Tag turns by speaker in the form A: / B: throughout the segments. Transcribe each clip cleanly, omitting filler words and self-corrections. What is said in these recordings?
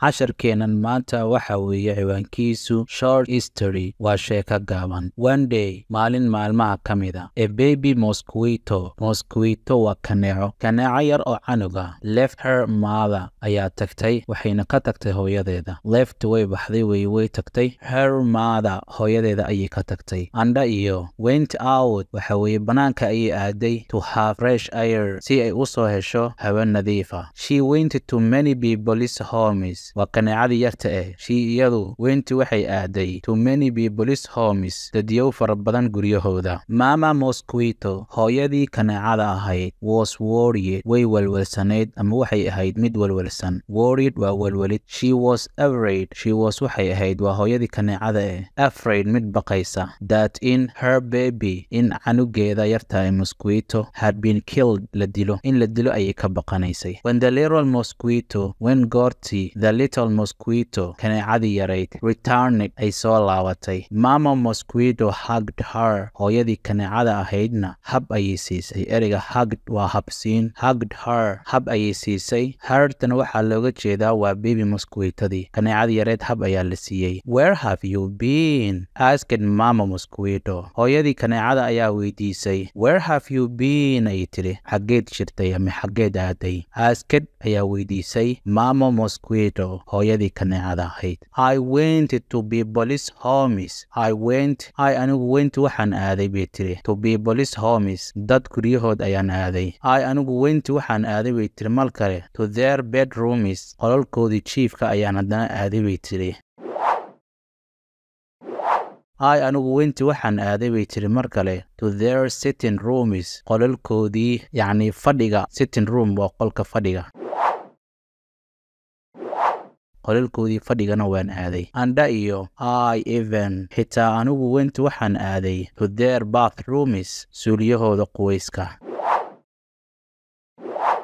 A: Casharkeennan maanta waxa weeye ciwaankiisu Short History, waa sheeko gaaban. One day, maalin maalmaha ka mid a, a baby mosquito, mosquito waa kaneeco, kaneeco yar oo canuga, left her mother, ayaa tagtay, waxayna ka tagtay hooyadeeda. Left way baxday, way tagtay, her mother, hooyadeeda ayay ka tagtay. And iyo went out, waxa weeye banaanka ayay aaday, to have fresh air, si ay u soo hesho hawo nadiif ah. She went to many people's homes, waa kaneecadii yarta eh. She iyadu, went waxay aaday, to many people's homes, dadyow fara badan guryahooda. Mama mosquito, hooyadii kaneecada ahayd, was worried, way welwelsanayd ama waxay ahayd mid welwelsan. Worried waa welwelid. She was afraid, she was waxay ahayd, waa hooyadii kaneecada eh, afraid mid baqaysa, that in her baby, in canugeeda yarta ee mosquito, had been killed, la dilo, in la dilo ayay ka baqanaysay. When the little mosquito, when goortii, the little mosquito, kaneecadii yarayd, returned, ay soo laabatay, mama mosquito hugged her, hooyadii kaneecada ahaydna hab ayay siisay. Ereyga hugged waa habsiin. Hugged her, hab ayay siisay. Hertana waxaa looga jeedaa waa baby mosquitodii, kaneecadii yareed hab ayaa la siiyey. Where have you been? Asked mama mosquito. Hooyadii kaneecada ayaa weydiisay. Where have you been, ayay tiri, xaggeed jirtay ama xaggeed aaday? Asked ayaa weydiisay mama mosquito, hooyadii kaneecada ahayd. I went to people's homes. I went, I anigu, went waxaan aaday bay tiri, to people's homes, dad guryahood ayaan aaday. I anigu, went waxaan aaday bay tiri mal kale, to their bedrooms, qolalkoodii jiifka ayaan haddana aaday bay tiri. I anigu, went waxaan aaday bay tiri mar kale, to their sitting rooms, qolalkoodii yacni fadhiga. Sitting room waa qolka fadhiga. Qolalkoodii fadhigana waan aaday. And iyo I even, xitaa anigu, went waxaan aaday, to their bathrooms, suuliyahooda quweyska.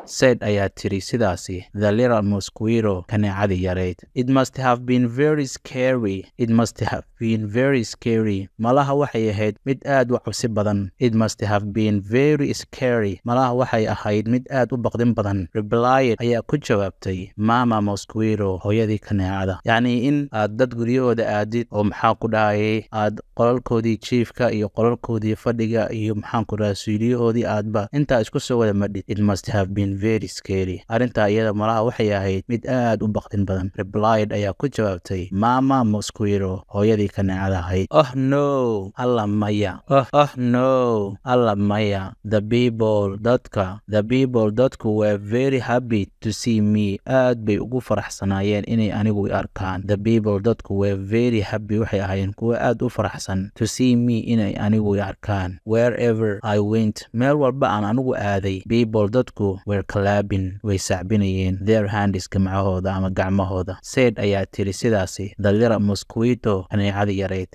A: Said ayaa tiri sidaasi the little mosquito, kaneecadii yarayd. It must have been very scary. It must have been very scary. Malaha waxay ahayd mid aad u cabsi badan. It must have been very scary. Malaha waxay ahayd mid aad u baqdin badan. Replied, ayaa ku jawaabtay, mama mosquito, hooyadii kaneecada. Yacni in aad dad guryahooda aadid oo maxaa ku dhahayay aad qolalkoodii jiifka iyo qolalkoodii fadhiga iyo maxaan ku dhahay suuliyahoodii aadba intaa isku soo wada madhid. It must have been very scary. Arrintaa iyada malaha waxay ahayd mid aad u baqdin badan. Replied, ayaa ku jawaabtay, mama mosquito, hooyadii kaneecada ahayd. Oh no, alla maya. Oh no, alla maya. The people, dadka, the people, dadku, were very happy to see me, aad bay ugu faraxsanaayeen inay anigu i arkaan. The people, dadku, were very happy, waxay ahaayeen kuwo aad u faraxsan, to see me, inay anigu i arkaan. Wherever I went, meel walba aan anigu aaday, people, dadku, were clapping, way sacbinayeen, their hands, gamcahooda ama gacmahooda. Said, ayaa tiri sidaasi, the little mosquito, kaneecadii yarayd.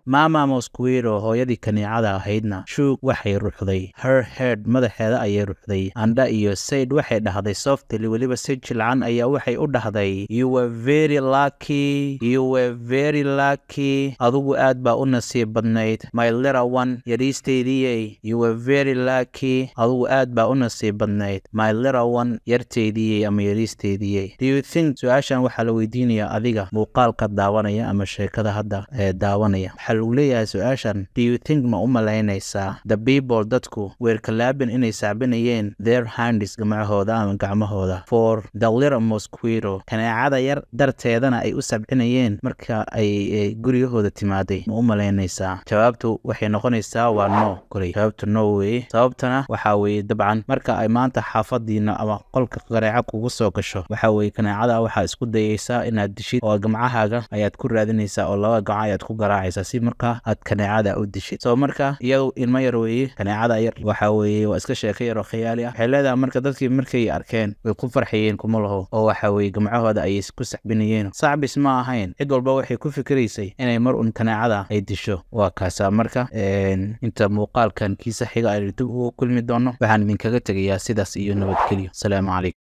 A: Mama mosquito, hooyadii kaneecada ahaydna, shook, waxay ruxday, her head, madaxeeda ayay ruxday. And iyo said, waxay dhahday, softly, weliba si jilcan ayaa waxay u dhahday, you were very lucky, you were very lucky, adigu aad baa u nasiib badnayd, my little one, yariisteydiyey. You were very lucky, adigu aad baa u nasiib badnayd, my little one, yarteydiyey ama yariisteydiyey. Do you think, su-aashan waxaa la weydiinayaa adiga muuqaalka daawanaya ama sheekada hadda ee daawanaya. Waxaa lagu leeyahay su-aashan: do you think, ma u malaynaysaa, the people, dadku, were clapping, inay sacbinayeen, their hands, gamcahooda ama gacmahooda, for the little mosquito, kaneecada yar darteedana ay u sabcinayeen marka ay guryahooda timaaday? Ma u malaynaysaa? Jawaabtu waxay noqonaysaa waa no. Koley jawaabtu no weye. Sababtana waxaa weeye dabcan marka ay maanta xaafadiina ama qolka kaneeca kugu soo gasho, waxa weeye kaneecada waxaa isku dayaysaa inaad dishid oo gamcahaaga ayaad ku raadinaysaa oo laba gacan ayaad ku garaacaysaa si marka aad kaneecada u dishid. So marka iyadu ilmo yar weeye, kaneecada yar waxa weeye waa iska sheeko yar oo khiyaali ah. Waxay leedahay marka dadkii markay arkeen way ku farxayeen kuma laho oo waxa weeye gamcahooda ayay ku sacbinayeen. Sacbis ma ahayn, cid walba waxay ku fikiraysay inay mar un kaneecada ay disho. Waa kaasaa. Marka inta muuqaalkan kiisa xiga aynu dib ugu kulmi doono, waxaan idinkaga tegayaa sidaas iyo nabadgelyo. Asalaamu calaykum.